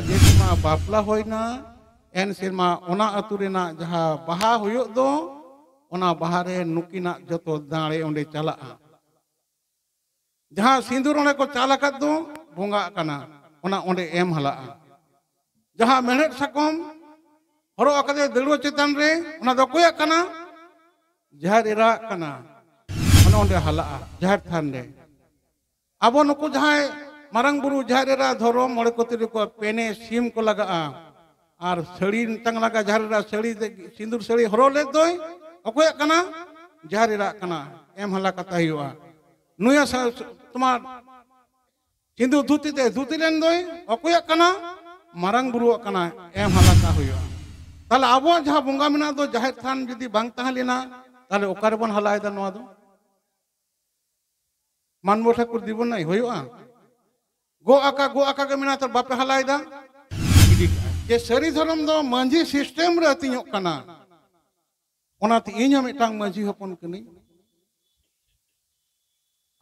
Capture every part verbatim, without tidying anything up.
ᱡᱮ ᱥᱮᱨᱢᱟ ᱵᱟᱯᱞᱟ ᱦᱩᱭᱱᱟ, ᱮᱱ ᱥᱮᱨᱢᱟ ᱚᱱᱟ ᱟᱹᱛᱩ ᱨᱮᱱᱟᱜ ᱡᱟᱦᱟᱸ ᱵᱟᱦᱟ ᱦᱩᱭᱩᱜ ᱫᱚ, ᱚᱱᱟ ᱵᱟᱦᱟ ᱨᱮ ᱱᱩᱠᱤᱱᱟᱜ ᱡᱚᱛᱚ ᱫᱟᱲᱮ ᱚᱸᱰᱮ ᱪᱟᱞᱟᱜᱼᱟ᱾ ᱡᱟᱦᱟᱸ ᱥᱤᱸᱫᱩᱨ ᱚᱸᱰᱮ ᱠᱚ ᱪᱟᱞ ᱟᱠᱟᱫ ᱫᱚ, ᱵᱚᱸᱜᱟᱜ ᱠᱟᱱᱟ, ᱚᱱᱟ ᱚᱸᱰᱮ ᱮᱢ ᱦᱟᱞᱟᱜᱼᱟ᱾ ᱡᱟᱦᱟᱸ ᱢᱮᱲᱦᱮᱫ ᱥᱟᱠᱚᱢ ᱦᱚᱨᱚᱜ ᱟᱠᱟᱫᱮ ᱫᱟᱹᱲᱣᱟᱹ ᱪᱮᱛᱟᱱ ᱨᱮ, ᱚᱱᱟ ᱫᱚ ᱚᱠᱚᱭᱟᱜ ᱠᱟᱱᱟ? ᱡᱟᱦᱮᱨ ᱮᱨᱟᱣᱟᱜ ᱠᱟᱱᱟ᱾ ᱚᱱᱟ ᱚᱸᱰᱮ ᱦᱟᱞᱟᱜᱼᱟ, ᱡᱟᱦᱮᱨ ᱛᱷᱟᱱ ᱨᱮ᱾ ᱟᱵᱚ ᱱᱩᱠᱩ ᱡᱟᱦᱟᱸᱭ ᱢᱟᱨᱟᱝ ᱵᱩᱨᱩ, ᱡᱟᱦᱮᱨ ᱮᱨᱟ, ᱫᱷᱚᱨᱚᱢ, ᱢᱚᱬᱮ ᱠᱚ ᱛᱩᱨᱩᱭ ᱠᱚ ᱯᱮᱱᱮ ᱥᱤᱢ ᱠᱚ ᱞᱟᱜᱟᱜᱼᱟ᱾ ᱟᱨ ᱥᱟᱹᱲᱤ ᱢᱤᱫᱴᱟᱝ ᱞᱟᱜᱟᱜᱼᱟ, ᱡᱟᱦᱮᱨ ᱮᱨᱟ ᱥᱟᱹᱲᱤ ᱫᱮ-, ᱥᱤᱸᱫᱩᱨ ᱥᱟᱹᱲᱤ ᱦᱚᱨᱚᱜ ᱞᱮᱫ ᱫᱚᱭ, ᱚᱠᱚᱭᱟᱜ ᱠᱟᱱᱟ? ᱡᱟᱦᱮᱨ ᱮᱨᱟᱜ ᱠᱟᱱᱟ, ᱮᱢ ᱦᱟᱞᱟ ᱠᱟᱛᱟ ᱦᱩᱭᱩᱜᱼᱟ᱾ ᱱᱩᱭᱟᱜ ᱥᱟ-, ᱥᱟ-, ᱛᱳᱢᱟᱨ ᱥᱤᱸᱫᱩᱨ ᱫᱷᱩᱛᱤ ᱛᱮ ᱫᱷᱩᱛᱤ ᱞᱮᱱ ᱫᱚᱭ, ᱚᱠᱚᱭᱟᱜ ᱠᱟᱱᱟ? ᱢᱟᱨᱟᱝ ᱵᱩᱨᱩᱣᱟᱜ ᱠᱟᱱᱟ, ᱮᱢ ᱦᱟᱞᱟ ᱠᱟᱜ ᱦᱩᱭᱩᱜᱼᱟ᱾ ᱛᱟᱦᱞᱮ ᱟᱵᱚᱣᱟᱜ ᱡᱟᱦᱟᱸ ᱵᱚᱸᱜᱟ ᱢᱮᱱᱟᱜ ᱫᱚ, ᱡᱟᱦᱮᱨ ᱛᱷᱟᱱ ᱡᱩᱫᱤ ᱵᱟᱝ ᱛᱟᱦᱮᱸ ᱞᱮᱱᱟ, ᱛᱟᱦᱞᱮ ᱚᱠᱟ ᱨᱮᱵᱚᱱ ᱦᱟᱞᱟᱭᱮᱫᱟ ᱱᱚᱣᱟ ᱫᱚ? ᱢᱟᱱᱵᱚ ᱴᱷᱟᱹᱠᱩᱨ ᱫᱤᱵᱚᱱ ᱱᱟᱭ ᱦᱩᱭᱩᱜᱼᱟ? ᱜᱚᱜ ᱟᱠᱟ, ᱜᱚᱜ ᱟᱠᱟ ᱜᱮ ᱢᱮᱱᱟᱜ ᱛᱚ ᱵᱟᱯᱮ ᱦᱟᱞᱟᱭᱮᱫᱟ, ᱜᱤᱰᱤ ᱠᱟᱜᱼᱟ᱾ ᱡᱮ ᱥᱟᱹᱨᱤ ᱫᱷᱚᱨᱚᱢ ᱫᱚ ᱢᱟᱹᱡᱷᱤ ᱥᱤᱥᱴᱮᱢ ᱨᱮ ᱟᱹᱛᱤᱧᱚᱜ ᱠᱟᱱᱟ, ᱚᱱᱟᱛᱮ ᱤᱧ ᱦᱚᱸ ᱢᱤᱫᱴᱟᱝ ᱢᱟᱹᱡᱷᱤ ᱦᱚᱯᱚᱱ ᱠᱟᱹᱱᱟᱹᱧ᱾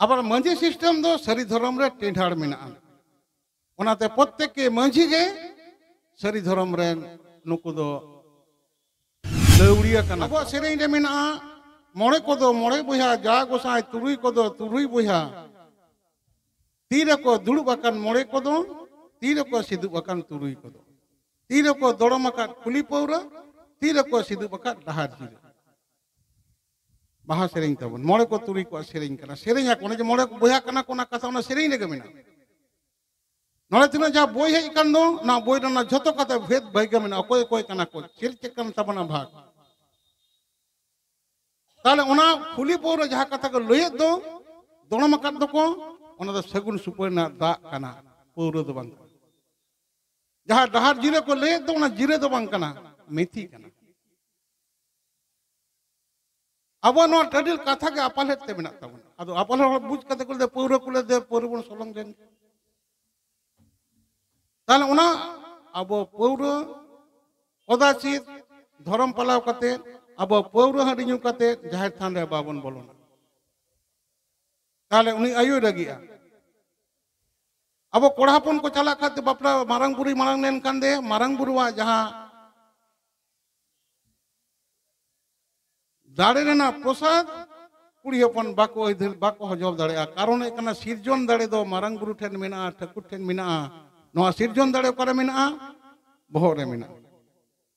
ᱟᱵᱟᱨ ᱢᱟᱹᱡᱷᱤ ᱥᱤᱥᱴᱮᱢ ᱫᱚ ᱥᱟᱹᱨᱤ ᱫᱷᱚᱨᱚᱢ ᱨᱮ ᱴᱮᱸᱰᱷᱟᱲ ᱢᱮᱱᱟᱜᱼᱟ᱾ ᱚᱱᱟᱛᱮ ᱯᱨᱚᱛᱛᱮᱠ ᱢᱟᱹᱡᱷᱤ ᱜᱮ ᱥᱟᱹᱨᱤ ᱫᱷᱚᱨᱚᱢ ᱨᱮᱱ ᱱᱩᱠᱩ ᱫᱚ ᱞᱟᱹᱣᱲᱤᱭᱟᱹ ᱠᱟᱱᱟ᱾ ᱟᱵᱚᱣᱟᱜ ᱥᱮᱨᱮᱧ ᱨᱮ ᱢᱮᱱᱟᱜᱼᱟ, ᱢᱚᱬᱮ ᱠᱚᱫᱚ ᱢᱚᱬᱮ ᱵᱚᱭᱦᱟ, ᱡᱟ ᱜᱚᱸᱥᱟᱭ ᱛᱩᱨᱩᱭ ᱠᱚᱫᱚ ᱛᱩᱨᱩᱭ ᱵᱚᱭᱦᱟ, ᱛᱤ ᱨᱮᱠᱚ ᱫᱩᱲᱩᱵ ᱟᱠᱟᱱ ᱢᱚᱬᱮ ᱠᱚᱫᱚ, ᱛᱤ ᱨᱮᱠᱚ ᱥᱤᱫᱩᱵ ᱟᱠᱟᱱ ᱛᱩᱨᱩᱭ ᱠᱚᱫᱚ, ᱛᱤ ᱨᱮᱠᱚ ᱫᱚᱲᱚᱢ ᱟᱠᱟᱫ ᱠᱩᱞᱤ ᱯᱟᱹᱣᱨᱟᱹ, ᱛᱤ ᱨᱮᱠᱚ ᱥᱤᱫᱩᱵ ᱟᱠᱟᱫ ᱰᱟᱦᱟᱨ ᱡᱤᱨᱟᱹ᱾ ᱵᱟᱦᱟ ᱥᱮᱨᱮᱧ ᱛᱟᱵᱚᱱ, ᱢᱚᱬᱮ ᱠᱚ ᱛᱩᱨᱩᱭ ᱠᱚᱣᱟᱜ ᱥᱮᱨᱮᱧ ᱠᱟᱱᱟ᱾ ᱥᱮᱨᱮᱧ ᱟᱠᱚ, ᱚᱱᱮ ᱡᱮ ᱢᱚᱬᱮ ᱵᱚᱭᱦᱟ ᱠᱟᱱᱟ ᱠᱚ, ᱚᱱᱟ ᱠᱟᱛᱷᱟ ᱚᱱᱟ ᱥᱮᱨᱮᱧ ᱨᱮᱜᱮ ᱢᱮᱱᱟᱜᱼᱟ᱾ ᱱᱚᱰᱮ ᱛᱤᱱᱟᱹᱜ ᱡᱟᱦᱟᱸ ᱵᱳᱭ ᱦᱮᱡ ᱟᱠᱟᱱ ᱫᱚ, ᱚᱱᱟ ᱵᱳᱭ ᱨᱮᱱᱟᱜ ᱡᱷᱚᱛᱚ ᱠᱟᱛᱷᱟ ᱵᱷᱮᱫ ᱵᱷᱟᱹᱜᱤ ᱢᱮᱱᱟᱜᱼᱟ, ᱚᱠᱚᱭ ᱚᱠᱚᱭ ᱠᱟᱱᱟ ᱠᱚ, ᱪᱮᱫ ᱪᱮᱫ ᱠᱟᱱ ᱛᱟᱵᱚᱱᱟ ᱵᱷᱟᱜᱽ᱾ ᱛᱟᱦᱞᱮ ᱚᱱᱟ ᱠᱷᱩᱞᱤ ᱯᱟᱹᱣᱨᱟᱹ ᱡᱟᱦᱟᱸ ᱠᱟᱛᱷᱟ ᱠᱚ ᱞᱟᱹᱭᱮᱫ ᱫᱚ, ᱫᱚᱲᱚᱢ ᱟᱠᱟᱫ ᱫᱚᱠᱚ, ᱚᱱᱟ ᱫᱚ ᱥᱟᱹᱜᱩᱱ ᱥᱩᱯᱟᱹᱨᱤ ᱨᱮᱱᱟᱜ ᱫᱟᱜ ᱠᱟᱱᱟ, ᱯᱟᱹᱣᱨᱟᱹ ᱫᱚ ᱵᱟᱝ ᱠᱟᱱᱟ᱾ ᱡᱟᱦᱟᱸ ᱰᱟᱦᱟᱨ ᱡᱤᱨᱟᱹ ᱠᱚ ᱞᱟᱹᱭᱮᱫ ᱫᱚ, ᱚᱱᱟ ᱡᱤᱨᱟᱹ ᱫᱚ ᱵᱟᱝ ᱠᱟᱱᱟ, ᱢᱮᱛᱷᱤ ᱠᱟᱱᱟ᱾ ᱟᱵᱚ ᱱᱚᱣᱟ ᱴᱟᱹᱰᱤᱞ ᱠᱟᱛᱷᱟ ᱜᱮ ᱟᱯᱟᱞᱦᱮᱫ ᱛᱮ ᱢᱮᱱᱟᱜ ᱛᱟᱵᱚᱱᱟ᱾ ᱟᱫᱚ ᱟᱯᱟᱞᱦᱮᱫ ᱦᱚᱲ ᱵᱩᱡᱽ ᱠᱟᱛᱮ ᱠᱚ ᱞᱟᱹᱭ ᱫᱟ, "ᱯᱟᱹᱣᱨᱟᱹ ᱠᱚ ᱞᱟᱹᱭ ᱫᱟ, ᱯᱟᱹᱣᱨᱟᱹ ᱵᱚᱱ ᱥᱚᱞᱚᱝ ᱞᱮᱱ ᱜᱮ᱾" ᱛᱟᱦᱞᱮ ᱚᱱᱟ ᱟᱵᱚ ᱯᱟᱹᱣᱨᱟᱹ ᱠᱚᱫᱟᱪᱤᱛ ᱫᱷᱚᱨᱚᱢ ᱯᱟᱞᱟᱣ ᱠᱟᱛᱮ ᱟᱵᱚ ᱯᱟᱹᱣᱨᱟᱹ ᱦᱟᱺᱰᱤ ᱧᱩ ᱠᱟᱛᱮ ᱡᱟᱦᱮᱨ ᱛᱷᱟᱱ ᱨᱮ ᱵᱟᱵᱚᱱ ᱵᱚᱞᱚᱱᱟ᱾ ᱛᱟᱦᱞᱮ ᱩᱱᱤ ᱟᱭᱳᱭ ᱨᱟᱹᱜᱤᱜᱼᱟ᱾ ᱟᱵᱚ ᱠᱚᱲᱟ ᱦᱚᱯᱚᱱ ᱠᱚ ᱪᱟᱞᱟᱜ ᱠᱷᱟᱱ ᱫᱚ ᱵᱟᱯᱞᱟ ᱢᱟᱨᱟᱝ ᱵᱩᱨᱩᱭ ᱢᱟᱲᱟᱝ ᱞᱮᱱᱠᱷᱟᱱ ᱫᱚ ᱢᱟᱨᱟᱝ ᱵᱩᱨᱩᱣᱟᱜ ᱡᱟᱦᱟᱸ ᱫᱟᱲᱮ ᱨᱮᱱᱟᱜ ᱯᱨᱚᱥᱟᱫ ᱠᱩᱲᱤ ᱦᱚᱯᱚᱱ ᱵᱟᱠᱚ ᱟᱹᱭᱫᱟᱹᱨ, ᱵᱟᱠᱚ ᱦᱚᱡᱚᱢ ᱫᱟᱲᱮᱭᱟᱜᱼᱟ᱾ ᱠᱟᱨᱚᱱ ᱦᱩᱭᱩᱜ ᱠᱟᱱᱟ, ᱥᱤᱨᱡᱚᱱ ᱫᱟᱲᱮ ᱫᱚ ᱢᱟᱨᱟᱝ ᱵᱩᱨᱩ ᱴᱷᱮᱱ ᱢᱮᱱᱟᱜᱼᱟ, ᱴᱷᱟᱹᱠᱩᱨ ᱴᱷᱮᱱ ᱢᱮᱱᱟᱜᱼᱟ᱾ ᱱᱚᱣᱟ ᱥᱤᱨᱡᱚᱱ ᱫᱟᱲᱮ ᱚᱠᱟᱨᱮ ᱢᱮᱱᱟᱜᱼᱟ? ᱵᱚᱦᱚᱜ ᱨᱮ ᱢᱮᱱᱟᱜᱼᱟ᱾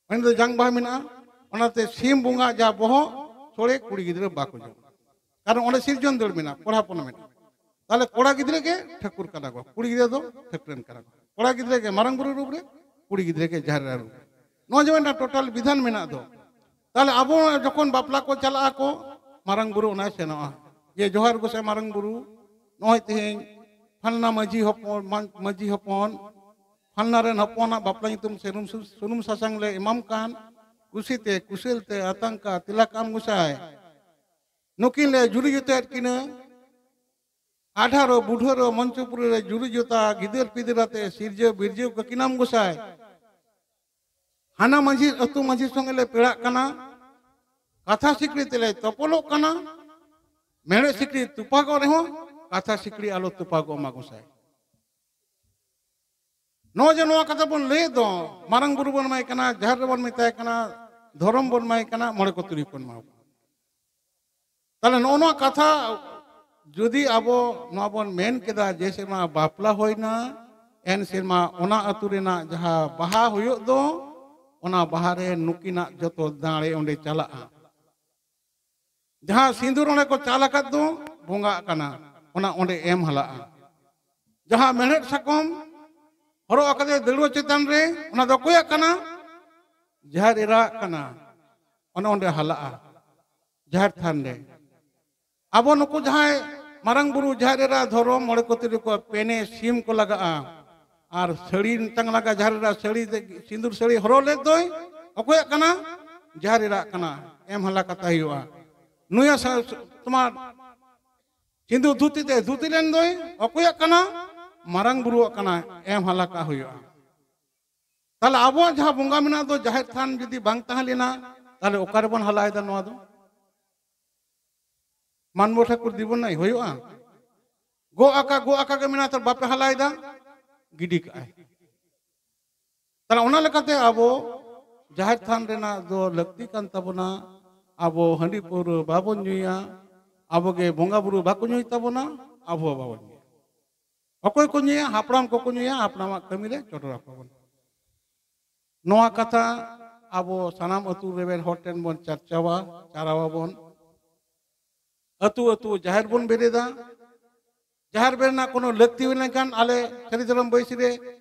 ᱢᱮᱱ ᱫᱚ ᱡᱟᱝ ᱵᱟᱦᱟ ᱢᱮᱱᱟᱜᱼᱟ᱾ ᱚᱱᱟᱛᱮ ᱥᱤᱢ ᱵᱚᱸᱜᱟ ᱡᱟ ᱵᱚᱦᱚᱜ ᱥᱚᱲᱮ ᱠᱩᱲᱤ ᱜᱤᱫᱽᱨᱟᱹ ᱵᱟᱠᱚ ᱡᱚᱢᱟ, ᱠᱟᱨᱚᱱ ᱚᱸᱰᱮ ᱥᱤᱨᱡᱚᱱ ᱫᱟᱲᱮ ᱢᱮᱱᱟᱜᱼᱟ, ᱠᱚᱲᱟ ᱦᱚᱯᱚᱱ ᱢᱮᱱᱟᱜᱼᱟ᱾ ᱛᱟᱦᱚᱞᱮ ᱠᱚᱲᱟ ᱜᱤᱫᱽᱨᱟᱹ ᱜᱮ ᱴᱷᱟᱹᱠᱩᱨ ᱠᱟᱱᱟ ᱠᱚ, ᱠᱩᱲᱤ ᱜᱤᱫᱽᱨᱟᱹ ᱫᱚ ᱴᱷᱟᱹᱠᱨᱟᱹᱱ ᱠᱟᱱᱟ ᱠᱚ᱾ ᱠᱚᱲᱟ ᱜᱤᱫᱽᱨᱟᱹ ᱜᱮ ᱢᱟᱨᱟᱝ ᱵᱩᱨᱩ ᱨᱩᱯ ᱨᱮ, ᱠᱩᱲᱤ ᱜᱤᱫᱽᱨᱟᱹ ᱜᱮ ᱡᱟᱦᱮᱨ ᱮᱨᱟ ᱨᱩᱯ ᱨᱮ᱾ ᱱᱚᱣᱟ ᱡᱮᱢᱚᱱ ᱴᱳᱴᱟᱞ ᱵᱤᱫᱷᱟᱱ ᱢᱮᱱᱟᱜ ᱫᱚ, ᱛᱟᱦᱚᱞᱮ ᱟᱵᱚ ᱡᱚᱠᱷᱚᱱ ᱵᱟᱯᱞᱟ ᱠᱚ ᱪᱟᱞᱟᱜ ᱟᱠᱚ, ᱢᱟᱨᱟᱝ ᱵᱩᱨᱩ ᱚᱱᱟᱭ ᱥᱮᱱᱚᱜᱼᱟ ᱡᱮ, "ᱡᱚᱦᱟᱨ ᱜᱚᱸᱥᱟᱭ ᱢᱟᱨᱟᱝ ᱵᱩᱨᱩ, ᱱᱚᱜᱼᱚᱭ ᱛᱮᱦᱮᱧ ᱯᱷᱟᱞᱱᱟ ᱢᱟᱹᱡᱷᱤ ᱦᱚᱯᱚᱱ, ᱢᱟ-, ᱢᱟᱹᱡᱷᱤ ᱦᱚᱯᱚᱱ ᱯᱷᱟᱞᱱᱟ ᱨᱮᱱ ᱦᱚᱯᱚᱱᱟᱜ ᱵᱟᱯᱞᱟ ᱧᱩᱛᱩᱢ ᱥᱩᱱᱩᱢ, ᱥᱩ-, ᱥᱩᱱᱩᱢ ᱥᱟᱥᱟᱝ ᱞᱮ ᱮᱢᱟᱢ ᱠᱟᱱ, ᱠᱩᱥᱤᱛᱮ, ᱠᱩᱥᱟᱹᱞ ᱛᱮ, ᱟᱛᱟᱝ ᱠᱟ ᱛᱤᱞᱟ ᱠᱟᱢ ᱜᱚᱸᱥᱟᱭ᱾ ᱱᱩᱠᱤᱱ ᱞᱮ ᱡᱩᱨᱤ ᱡᱚᱛᱟᱭᱮᱫ ᱠᱤᱱᱟᱹ, ᱟᱰᱷᱟᱨᱚ ᱵᱩᱰᱷᱟᱹᱨᱚ ᱢᱚᱧᱪᱚᱯᱩᱨᱤ ᱨᱮ ᱡᱩᱨᱤ ᱡᱚᱛᱟ, ᱜᱤᱫᱟᱹᱨ ᱯᱤᱫᱟᱹᱨ ᱟᱛᱮ ᱥᱤᱨᱡᱟᱹ ᱵᱤᱨᱡᱟᱹᱣ ᱠᱟᱹᱠᱤᱱᱟᱢ ᱜᱚᱸᱥᱟᱭ᱾ ᱦᱟᱱᱟ ᱢᱟᱹᱡᱷᱤ ᱟᱹᱛᱩ ᱢᱟᱹᱡᱷᱤ ᱥᱚᱸᱜᱮ ᱞᱮ ᱯᱮᱲᱟᱜ ᱠᱟᱱᱟ, ᱠᱟᱛᱷᱟ ᱥᱤᱠᱲᱤ ᱛᱮᱞᱮ ᱛᱚᱯᱚᱞᱚᱜ ᱠᱟᱱᱟ, ᱢᱮᱲᱦᱮᱫ ᱥᱤᱠᱲᱤ ᱛᱚᱯᱟᱜᱚᱜ ᱨᱮᱦᱚᱸ ᱠᱟᱛᱷᱟ ᱥᱤᱠᱲᱤ ᱟᱞᱚ ᱛᱚᱯᱟᱜᱚᱜ ᱢᱟ ᱜᱚᱸᱥᱟᱭ᱾ ᱱᱚᱜᱼᱚᱭ ᱡᱮ ᱱᱚᱣᱟ ᱠᱟᱛᱷᱟ ᱵᱚᱱ ᱞᱟᱹᱭᱮᱫ ᱫᱚ, ᱢᱟᱨᱟᱝ ᱵᱩᱨᱩ ᱵᱚᱱ ᱮᱢᱟᱭ ᱠᱟᱱᱟ, ᱡᱟᱦᱮᱨ ᱨᱮᱵᱚᱱ ᱢᱮᱛᱟᱭ ᱠᱟᱱᱟ, ᱫᱷᱚᱨᱚᱢ ᱵᱚᱱ ᱮᱢᱟᱭ ᱠᱟᱱᱟ, ᱢᱚᱬᱮ ᱠᱚ ᱛᱩᱨᱩᱭ ᱵᱚᱱ ᱮᱢᱟ ᱠᱚ ᱠᱟᱱᱟ᱾ ᱛᱟᱦᱚᱞᱮ ᱱᱚᱜᱼᱚ ᱱᱚᱣᱟ ᱠᱟᱛᱷᱟ ᱡᱩᱫᱤ ᱟᱵᱚ ᱱᱚᱣᱟ ᱵᱚᱱ ᱢᱮᱱ ᱠᱮᱫᱟ, ᱡᱮ ᱥᱮᱨᱢᱟ ᱵᱟᱯᱞᱟ ᱦᱩᱭᱱᱟ, ᱮᱱ ᱥᱮᱨᱢᱟ ᱚᱱᱟ ᱟᱹᱛᱩ ᱨᱮᱱᱟᱜ ᱡᱟᱦᱟᱸ ᱵᱟᱦᱟ ᱦᱩᱭᱩᱜ ᱫᱚ, ᱚᱱᱟ ᱵᱟᱦᱟ ᱨᱮ ᱱᱩᱠᱤᱱᱟᱜ ᱡᱚᱛᱚ ᱫᱟᱲᱮ ᱚᱸᱰᱮ ᱪᱟᱞᱟᱜᱼᱟ᱾ ᱡᱟᱦᱟᱸ ᱥᱤᱸᱫᱩᱨ ᱚᱸᱰᱮ ᱠᱚ ᱪᱟᱞ ᱟᱠᱟᱫ ᱫᱚ, ᱵᱚᱸᱜᱟᱜ ᱠᱟᱱᱟ, ᱚᱱᱟ ᱚᱸᱰᱮ ᱮᱢ ᱦᱟᱞᱟᱜᱼᱟ᱾ ᱡᱟᱦᱟᱸ ᱢᱮᱲᱦᱮᱫ ᱥᱟᱠᱚᱢ ᱦᱚᱨᱚᱜ ᱟᱠᱟᱫᱮ ᱫᱟᱹᱲᱩᱣᱟᱹ ᱪᱮᱛᱟᱱ ᱨᱮ, ᱚᱱᱟ ᱫᱚ ᱚᱠᱚᱭᱟᱜ ᱠᱟᱱᱟ? ᱡᱟᱦᱮᱨ ᱮᱨᱟᱣᱟᱜ ᱠᱟᱱᱟ, ᱚᱱᱟ ᱚᱸᱰᱮ ᱦᱟᱞᱟᱜᱼᱟ ᱡᱟᱦᱮᱨ ᱛᱷᱟᱱ ᱨᱮ᱾ ᱟᱵᱚ ᱱᱩᱠᱩ ᱡᱟᱦᱟᱸᱭ ᱢᱟᱨᱟᱝ ᱵᱩᱨᱩ, ᱡᱟᱦᱮᱨ ᱮᱨᱟ, ᱫᱷᱚᱨᱚᱢ, ᱢᱚᱬᱮ ᱠᱚ ᱛᱩᱨᱩᱭ ᱠᱚ ᱯᱮᱱᱮ ᱥᱤᱢ ᱠᱚ ᱞᱟᱜᱟᱜᱼᱟ, ᱟᱨ ᱥᱟᱹᱲᱤ ᱢᱤᱫᱴᱟᱝ ᱞᱟᱜᱟᱜᱼᱟ, ᱡᱟᱦᱮᱨ ᱮᱨᱟ ᱥᱟᱹᱲᱤ ᱛᱮ, ᱥᱤᱸᱫᱩᱨ ᱥᱟᱹᱲᱤ ᱦᱚᱨᱚᱜ ᱞᱮᱫ ᱫᱚᱭ, ᱚᱠᱚᱭᱟᱜ ᱠᱟᱱᱟ? ᱡᱟᱦᱮᱨ ᱮᱨᱟᱜ ᱠᱟᱱᱟ, ᱮᱢ ᱦᱟᱞᱟ ᱠᱟᱛᱟ ᱦᱩᱭᱩᱜᱼᱟ᱾ ᱱᱩᱭᱟᱜ ᱥᱟ-, ᱥᱟ-, ᱛᱳᱢᱟᱨ ᱥᱤᱸᱫᱩᱨ ᱫᱷᱩᱛᱤ ᱛᱮ ᱫᱷᱩᱛᱤ ᱞᱮᱱ ᱫᱚᱭ, ᱚᱠᱚᱭᱟᱜ ᱠᱟᱱᱟ? ᱢᱟᱨᱟᱝ ᱵᱩᱨᱩᱣᱟᱜ ᱠᱟᱱᱟ, ᱮᱢ ᱦᱟᱞᱟ ᱠᱟᱜ ᱦᱩᱭᱩᱜᱼᱟ᱾ ᱛᱟᱦᱞᱮ ᱟᱵᱚᱣᱟᱜ ᱡᱟᱦᱟᱸ ᱵᱚᱸᱜᱟ ᱢᱮᱱᱟᱜ ᱫᱚ, ᱡᱟᱦᱮᱨ ᱛᱷᱟᱱ ᱡᱩᱫᱤ ᱵᱟᱝ ᱛᱟᱦᱮᱸ ᱞᱮᱱᱟ, ᱛᱟᱦᱞᱮ ᱚᱠᱟ ᱨᱮᱵᱚᱱ ᱦᱟᱞᱟᱭᱮᱫᱟ ᱱᱚᱣᱟ ᱫᱚ? ᱢᱟᱱᱵᱚ ᱴᱷᱟᱹᱠᱩᱨ ᱫᱤᱵᱚᱱ ᱱᱟᱭ ᱦᱩᱭᱩᱜᱼᱟ? ᱜᱚᱜ ᱟᱠᱟ ᱜᱚᱜ ᱟᱠᱟ ᱜᱮ ᱢᱮᱱᱟᱜᱼᱟ, ᱛᱟᱦᱞᱮ ᱵᱟᱯᱮ ᱦᱟᱞᱟᱭᱮᱫᱟ, ᱜᱤᱰᱤ ᱠᱟᱜᱼᱟᱭ᱾ ᱛᱟᱦᱞᱮ ᱚᱱᱟ ᱞᱮᱠᱟᱛᱮ ᱟᱵᱚ ᱡᱟᱦᱮᱨ ᱛᱷᱟᱱ ᱨᱮᱱᱟᱜ ᱫᱚ ᱞᱟᱹᱠᱛᱤ ᱠᱟᱱ ᱛᱟᱵᱚᱱᱟ᱾ ᱟᱵᱚ ᱦᱟᱺᱰᱤ ᱯᱟᱹᱣᱨᱟᱹ ᱵᱟᱵᱚᱱ ᱧᱩᱭᱟ, ᱟᱵᱚᱜᱮ ᱵᱚᱸᱜᱟ ᱵᱩᱨᱩ ᱵᱟᱠᱚ ᱧᱩᱭ ᱛᱟᱵᱚᱱᱟ, ᱟᱵᱚ ᱦᱚᱸ ᱵᱟᱵᱚᱱ ᱧᱩᱭᱟ᱾ ᱚᱠᱚᱭ ᱠᱚ ᱧᱩᱭᱟ? ᱦᱟᱯᱲᱟᱢ ᱠᱚᱠᱚ ᱧᱩᱭᱟ, ᱦᱟᱯᱲᱟᱢᱟᱜ ᱠᱟᱹᱢᱤ ᱨᱮ ᱪᱚᱰᱚᱨ ᱟᱠᱚ ᱵᱚᱱ᱾ ᱱᱚᱣᱟ ᱠᱟᱛᱷᱟ ᱟᱵᱚ ᱥᱟᱱᱟᱢ ᱟᱹᱛᱩ ᱨᱮᱵᱮᱱ ᱦᱚᱲ ᱴᱷᱮᱱ ᱵᱚᱱ ᱪᱟᱨᱪᱟᱣᱟ, ᱪᱟᱨᱟᱣᱟᱵᱚᱱ᱾ ᱟᱹᱛᱩ ᱟᱹᱛᱩ ᱡᱟᱦᱮᱨ ᱵᱚᱱ ᱵᱮᱨᱮᱫᱟ᱾ ᱡᱟᱦᱮᱨ ᱵᱮᱨᱮᱫ ᱨᱮᱱᱟᱜ ᱠᱳᱱᱳ ᱞᱟᱹᱠᱛᱤ ᱦᱩᱭ ᱞᱮᱱᱠᱷᱟᱱ ᱟᱞᱮ ᱥᱟᱹᱨᱤ ᱫᱷᱚᱨᱚᱢ ᱵᱟᱹᱭᱥᱤ ᱨᱮ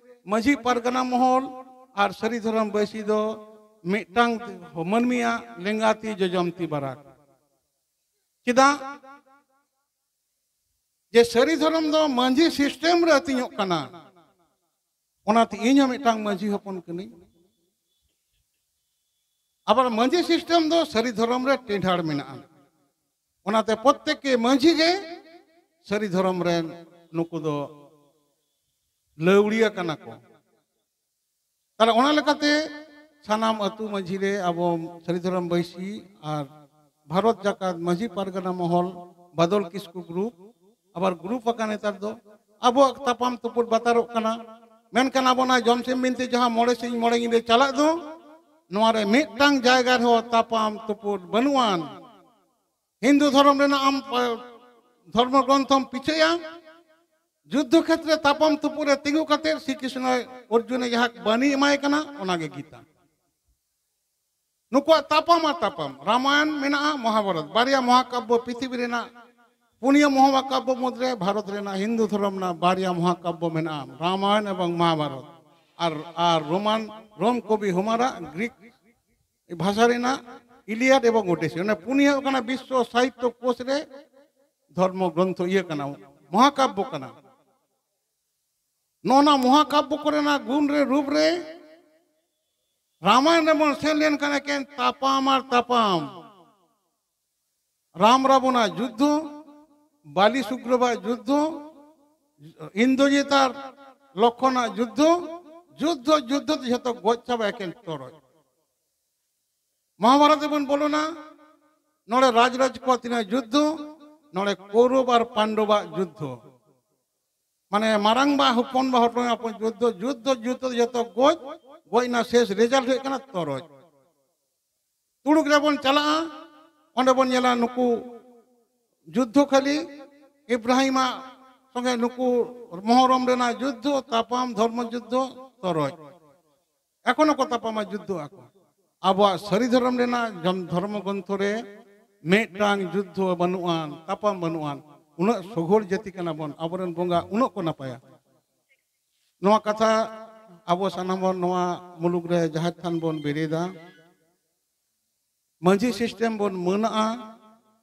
ᱢᱟᱹᱡᱷᱤ ᱯᱟᱨᱜᱟᱱᱟ ᱢᱚᱦᱚᱞ ᱟᱨ ᱥᱟᱹᱨᱤ ᱫᱷᱚᱨᱚᱢ ᱵᱟᱹᱭᱥᱤ ᱫᱚ ᱢᱤᱫᱴᱟᱝ ᱢᱟᱹᱱᱢᱤᱭᱟᱜ ᱞᱮᱸᱜᱟ ᱛᱤ ᱡᱚᱡᱚᱢ ᱛᱤ ᱵᱟᱨᱟᱠ᱾ ᱪᱮᱫᱟᱜ? ᱡᱮ ᱥᱟᱹᱨᱤ ᱫᱷᱚᱨᱚᱢ ᱫᱚ ᱢᱟᱹᱡᱷᱤ ᱥᱤᱥᱴᱮᱢ ᱨᱮ ᱟᱹᱛᱤᱧᱚᱜ ᱠᱟᱱᱟ, ᱚᱱᱟᱛᱮ ᱤᱧ ᱦᱚᱸ ᱢᱤᱫᱴᱟᱝ ᱢᱟᱹᱡᱷᱤ ᱦᱚᱯᱚᱱ ᱠᱟᱹᱱᱟᱹᱧ᱾ ᱟᱵᱟᱨ ᱢᱟᱹᱡᱷᱤ ᱥᱤᱥᱴᱮᱢ ᱫᱚ ᱥᱟᱹᱨᱤ ᱫᱷᱚᱨᱚᱢ ᱨᱮ ᱴᱮᱸᱰᱟᱨ ᱢᱮᱱᱟᱜᱼᱟ, ᱚᱱᱟᱛᱮ ᱯᱨᱚᱛᱛᱮᱠ ᱢᱟᱹᱡᱷᱤ ᱜᱮ ᱥᱟᱹᱨᱤ ᱫᱷᱚᱨᱚᱢ ᱨᱮᱱ ᱱᱩᱠᱩ ᱫᱚ ᱞᱟᱹᱣᱲᱤᱭᱟᱹ ᱠᱟᱱᱟ ᱠᱚ᱾ ᱛᱟᱦᱞᱮ ᱚᱱᱟ ᱞᱮᱠᱟᱛᱮ ᱥᱟᱱᱟᱢ ᱟᱹᱛᱩ ᱢᱟᱹᱡᱷᱤ ᱨᱮ ᱟᱵᱚ ᱥᱟᱹᱨᱤ ᱫᱷᱚᱨᱚᱢ ᱵᱟᱹᱭᱥᱤ ᱟᱨ ᱵᱷᱟᱨᱚᱛ ᱡᱟᱠᱟᱛ ᱢᱟᱹᱡᱷᱤ ᱯᱟᱨᱜᱟᱱᱟ ᱢᱚᱦᱚᱞ, ᱵᱟᱫᱚᱞ ᱠᱤᱥᱠᱩ ᱜᱨᱩᱯ, ᱟᱵᱟᱨ ᱜᱨᱩᱯ ᱟᱠᱟᱱ ᱱᱮᱛᱟᱨ ᱫᱚ ᱟᱵᱚᱣᱟᱜ ᱛᱟᱯᱟᱢ ᱛᱩᱯᱩᱫ ᱵᱟᱛᱟᱨᱚᱜ ᱠᱟᱱᱟ᱾ ᱢᱮᱱᱠᱷᱟᱱ ᱟᱵᱚ ᱚᱱᱟ ᱡᱚᱢ ᱥᱤᱢ ᱵᱤᱱᱛᱤ ᱡᱟᱦᱟᱸ ᱢᱚᱬᱮ ᱥᱤᱧ ᱢᱚᱬᱮ ᱧᱤᱫᱟᱹ ᱪᱟᱞᱟᱜ ᱫᱚ, ᱱᱚᱣᱟ ᱨᱮ ᱢᱤᱫᱴᱟᱝ ᱡᱟᱭᱜᱟ ᱨᱮᱦᱚᱸ ᱛᱟᱯᱟᱢ ᱛᱩᱯᱩᱫ ᱵᱟᱹᱱᱩᱜ ᱟᱱ᱾ ᱦᱤᱱᱫᱩ ᱫᱷᱚᱨᱚᱢ ᱨᱮᱱᱟᱜ ᱟᱢ, ᱟ, ᱫᱷᱚᱨᱢᱚ ᱜᱨᱚᱱᱛᱷᱚᱢ ᱯᱤᱪᱷᱟᱹᱭᱟ, ᱡᱩᱫᱽᱫᱷᱚ ᱠᱷᱮᱛᱨᱮ ᱛᱟᱯᱟᱢ ᱛᱩᱯᱩᱫ ᱨᱮ ᱛᱤᱸᱜᱩ ᱠᱟᱛᱮ ᱥᱨᱤ ᱠᱨᱤᱥᱱᱚ ᱚᱨᱡᱩᱱᱮ ᱡᱟᱦᱟᱸ ᱵᱟᱹᱱᱤ ᱮᱢᱟᱭ ᱠᱟᱱᱟ, ᱚᱱᱟᱜᱮ ᱜᱤᱛᱟ᱾ ᱱᱩᱠᱩᱣᱟᱜ ᱛᱟᱯᱟᱢ ᱟᱨ ᱛᱟᱯᱟᱢ, ᱨᱟᱢᱟᱭᱚᱱ ᱢᱮᱱᱟᱜᱼᱟ, ᱢᱚᱦᱟᱵᱷᱟᱨᱚᱛ, ᱵᱟᱨᱭᱟ ᱢᱚᱦᱟᱠᱟᱵᱽᱵᱚ ᱯᱨᱤᱛᱷᱤᱵᱤ ᱨᱮᱱᱟᱜ ᱯᱩᱱᱭᱟᱹ ᱢᱚᱦᱟᱠᱟᱵᱽᱵᱚ ᱢᱩᱫᱽᱨᱮ ᱵᱷᱟᱨᱚᱛ ᱨᱮᱱᱟᱜ ᱦᱤᱱᱫᱩ ᱫᱷᱚᱨᱚᱢ ᱨᱮᱱᱟᱜ ᱵᱟᱨᱭᱟ ᱢᱚᱦᱟᱠᱟᱵᱽᱵᱚ ᱢᱮᱱᱟᱜᱼᱟ, ᱨᱟᱢᱟᱭᱚᱱ ᱮᱵᱚᱝ ᱢᱚᱦᱟᱵᱷᱟᱨᱚᱛ᱾ ᱟᱨ, ᱟᱨ ᱨᱳᱢᱟᱱ, ᱨᱳᱢ ᱠᱚᱵᱤ ᱦᱳᱢᱟᱨᱟᱜ ᱜᱨᱤᱠ ᱵᱷᱟᱥᱟ ᱨᱮᱱᱟᱜ ᱤᱞᱤᱭᱟᱰ ᱮᱵᱚᱝ ᱳᱰᱮᱥᱤ᱾ ᱚᱱᱟ ᱯᱩᱱᱭᱟᱹ ᱦᱩᱭᱩᱜ ᱠᱟᱱᱟ ᱵᱤᱥᱥᱚ ᱥᱟᱦᱤᱛᱛᱚ ᱠᱳᱥ ᱨᱮ ᱫᱷᱚᱨᱢᱚ ᱜᱨᱚᱱᱛᱷᱚ ᱤᱭᱟᱹ ᱠᱟᱱᱟ, ᱢᱚᱦᱟᱠᱟᱵᱽᱵᱚ ᱠᱟᱱᱟ᱾ ᱱᱚᱜᱼᱚ ᱱᱟ ᱢᱚᱦᱟᱠᱟᱵᱽᱵᱚ ᱠᱚᱨᱮᱱᱟᱜ ᱜᱩᱱ ᱨᱮ, ᱨᱩᱯ ᱨᱮ, ᱨᱟᱢᱟᱭᱚᱱ ᱨᱮᱵᱚᱱ ᱥᱮᱱ ᱞᱮᱱᱠᱷᱟᱱ ᱮᱠᱮᱱ ᱛᱟᱯᱟᱢ ᱟᱨ ᱛᱟᱯᱟᱢ᱾ ᱨᱟᱢ ᱨᱟᱵᱚᱱᱟᱜ ᱡᱩᱫᱽᱫᱷᱚ, ᱵᱟᱞᱤ ᱥᱩᱜᱽᱨᱚᱵᱟᱜ ᱡᱩᱫᱽᱫᱷᱚ, ᱤᱱᱫᱨᱚᱡᱤᱛ ᱟᱨ ᱞᱚᱠᱠᱷᱚᱱᱟᱜ ᱡᱩᱫᱽᱫᱷᱚ, ᱡᱩᱫᱽᱫᱷᱚ ᱡᱩᱫᱽᱫᱷᱚ ᱛᱮ ᱡᱷᱚᱛᱚ ᱜᱚᱡ ᱪᱟᱵᱟ, ᱮᱠᱮᱱ ᱛᱚᱨᱚᱡ᱾ ᱢᱚᱦᱟᱵᱷᱟᱨᱚᱛ ᱨᱮᱵᱚᱱ ᱵᱚᱞᱚᱱᱟ, ᱱᱚᱰᱮ ᱨᱟᱡᱽ ᱨᱟᱡᱽ ᱠᱚᱣᱟᱜ ᱛᱤᱱᱟᱹᱜ ᱡᱩᱫᱽᱫᱷᱚ, ᱱᱚᱰᱮ ᱠᱳᱨᱚᱵ ᱟᱨ ᱯᱟᱱᱰᱚᱵᱟᱜ ᱡᱩᱫᱽᱫᱷᱚ᱾ ᱢᱟᱱᱮ ᱢᱟᱨᱟᱝ ᱵᱟ ᱦᱚᱯᱚᱱ ᱵᱟ ᱦᱚᱯᱚᱱ ᱦᱚᱯᱚᱱ ᱡᱩᱫᱽᱫᱷᱚ ᱡᱩᱫᱽᱫᱷᱚ ᱡᱩᱫᱽᱫᱷᱚ ᱡᱚᱛᱚ ᱜᱚᱡ ᱜᱚᱡ ᱮᱱᱟ, ᱥᱮᱥ ᱨᱮᱡᱟᱞᱴ ᱦᱩᱭᱩᱜ ᱠᱟᱱᱟ ᱛᱚᱨᱚᱡ᱾ ᱛᱩᱲᱩᱠ ᱨᱮᱵᱚᱱ ᱪᱟᱞᱟᱜᱼᱟ, ᱚᱸᱰᱮ ᱵᱚᱱ ᱧᱮᱞᱟ ᱱᱩᱠᱩ ᱡᱩᱫᱽᱫᱷᱚ ᱠᱷᱟᱹᱞᱤ ᱤᱵᱨᱟᱦᱤᱢᱟᱜ ᱥᱚᱸᱜᱮ ᱱᱩᱠᱩ ᱢᱚᱦᱚᱨᱚᱢ ᱨᱮᱱᱟᱜ ᱡᱩᱫᱽᱫᱷᱚ, ᱛᱟᱯᱟᱢ, ᱫᱷᱚᱨᱢᱚ ᱡᱩᱫᱽᱫᱷᱚ, ᱛᱚᱨᱚᱡ᱾ ᱮᱠᱷᱚᱱᱳ ᱠᱚ ᱛᱟᱯᱟᱢᱟ, ᱡᱩᱫᱽᱫᱷᱚ ᱟᱠᱚ᱾ ᱟᱵᱚᱣᱟᱜ ᱥᱟᱹᱨᱤ ᱫᱷᱚᱨᱚᱢ ᱨᱮᱱᱟᱜ ᱡᱚᱱ-, ᱫᱷᱚᱨᱢᱚ ᱜᱨᱚᱱᱛᱷᱚ ᱨᱮ ᱢᱤᱫᱴᱟᱝ ᱡᱩᱫᱽᱫᱷᱚ ᱵᱟᱹᱱᱩᱜᱼᱟᱱ, ᱛᱟᱯᱟᱢ ᱵᱟᱹᱱᱩᱜᱼᱟᱱ᱾ ᱩᱱᱟᱹᱜ ᱥᱚᱜᱷᱚᱲ ᱡᱟᱹᱛᱤ ᱠᱟᱱᱟ ᱵᱚᱱ, ᱟᱵᱚᱨᱮᱱ ᱵᱚᱸᱜᱟ ᱩᱱᱟᱹᱜ ᱠᱚ ᱱᱟᱯᱟᱭᱟ᱾ ᱱᱚᱣᱟ ᱠᱟᱛᱷᱟ ᱟᱵᱚ ᱥᱟᱱᱟᱢ ᱦᱚᱲ ᱱᱚᱣᱟ ᱢᱩᱞᱩᱠ ᱨᱮ ᱡᱟᱦᱮᱨ ᱛᱷᱟᱱ ᱵᱚᱱ ᱵᱮᱨᱮᱫᱟ, ᱢᱟᱹᱡᱷᱤ ᱥᱤᱥᱴᱮᱢ ᱵᱚᱱ ᱢᱟᱹᱱᱟᱜᱼᱟ,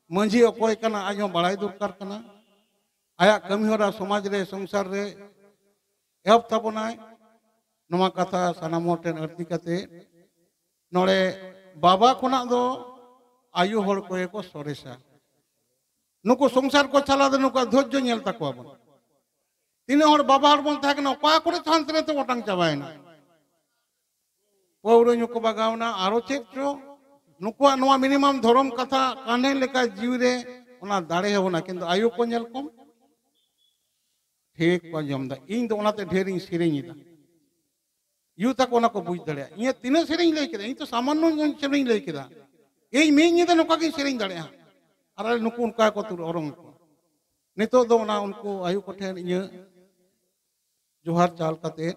ᱢᱟᱹᱡᱷᱤ ᱚᱠᱚᱭ ᱠᱟᱱᱟ ᱟᱡ ᱦᱚᱸ ᱵᱟᱲᱟᱭ ᱫᱚᱨᱠᱟᱨ ᱠᱟᱱᱟ, ᱟᱭᱟᱜ ᱠᱟᱹᱢᱤ ᱦᱚᱨᱟ ᱥᱚᱢᱟᱡᱽ ᱨᱮ ᱥᱚᱝᱥᱟᱨ ᱨᱮ ᱮᱦᱚᱵ ᱛᱟᱵᱚᱱᱟᱭ᱾ ᱱᱚᱣᱟ ᱠᱟᱛᱷᱟ ᱥᱟᱱᱟᱢ ᱦᱚᱲ ᱴᱷᱮᱱ ᱟᱹᱲᱛᱤ ᱠᱟᱛᱮ, ᱱᱚᱰᱮ ᱵᱟᱵᱟ ᱠᱷᱚᱱᱟᱜ ᱫᱚ ᱟᱭᱳ ᱦᱚᱲ ᱠᱚᱜᱮ ᱠᱚ ᱥᱚᱨᱮᱥᱟ᱾ ᱱᱩᱠᱩ ᱥᱚᱝᱥᱟᱨ ᱠᱚ ᱪᱟᱞᱟᱣ ᱫᱚ ᱱᱩᱠᱩᱣᱟᱜ ᱫᱷᱳᱨᱡᱚ ᱧᱮᱞ ᱛᱟᱠᱚᱣᱟ ᱵᱚᱱ᱾ ᱛᱤᱱᱟᱹᱜ ᱦᱚᱲ ᱵᱟᱵᱟ ᱦᱚᱲ ᱵᱚᱱ ᱛᱟᱦᱮᱸ ᱠᱟᱱᱟ, ᱚᱠᱟ ᱠᱚᱨᱮ ᱪᱚ ᱦᱟᱱᱛᱮ ᱱᱟᱛᱮ ᱚᱴᱟᱝ ᱪᱟᱵᱟᱭᱮᱱᱟ, ᱯᱟᱹᱣᱨᱟᱹ ᱧᱩ ᱠᱚ ᱵᱟᱜᱟᱣᱱᱟ, ᱟᱨᱚ ᱪᱮᱫ ᱪᱚ᱾ ᱱᱩᱠᱩᱣᱟᱜ ᱱᱚᱣᱟ ᱢᱤᱱᱤᱢᱟᱢ ᱫᱷᱚᱨᱚᱢ ᱠᱟᱛᱷᱟ ᱠᱟᱱᱮ ᱞᱮᱠᱟ ᱡᱤᱣᱤ ᱨᱮ ᱚᱱᱟ ᱫᱟᱲᱮ ᱦᱚᱸ ᱵᱚᱱᱟ, ᱠᱤᱱᱛᱩ ᱟᱭᱳ ᱠᱚ ᱧᱮᱞ ᱠᱚᱢ, ᱴᱷᱤᱠ ᱠᱚ ᱟᱸᱡᱚᱢ ᱮᱫᱟ᱾ ᱤᱧ ᱫᱚ ᱚᱱᱟᱛᱮ ᱰᱷᱮᱨ ᱤᱧ ᱥᱮᱨᱮᱧ ᱮᱫᱟ, ᱭᱩ ᱛᱟᱠᱚ ᱚᱱᱟ ᱠᱚ ᱵᱩᱡᱽ ᱫᱟᱲᱮᱭᱟᱜᱼᱟ᱾ ᱤᱧᱟᱹᱜ ᱛᱤᱱᱟᱹᱜ ᱥᱮᱨᱮᱧ ᱞᱟᱹᱭ ᱠᱮᱫᱟ, ᱤᱧ ᱛᱚ ᱥᱟᱢᱟᱱᱱᱚ ᱧᱚᱜ ᱥᱮᱨᱮᱧ ᱞᱟᱹᱭ ᱠᱮᱫᱟ᱾ ᱤᱧ ᱢᱤᱫ ᱧᱤᱫᱟᱹ ᱱᱚᱝᱠᱟ ᱜᱤᱧ ᱥᱮᱨᱮᱧ ᱫᱟᱲᱮᱭᱟᱜᱼᱟ, ᱟᱨ ᱱᱩᱠᱩ ᱚᱱᱠᱟ ᱠᱚ ᱛᱩᱨ ᱚᱨᱚᱝ ᱟᱠᱚ᱾ ᱱᱤᱛᱚᱜ ᱫᱚ ᱚᱱᱟ ᱩᱱᱠᱩ ᱟᱭᱳ ᱠᱚᱴᱷᱮᱱ ᱤᱧᱟᱹᱜ ᱡᱚᱦᱟᱨ ᱪᱟᱞ ᱠᱟᱛᱮ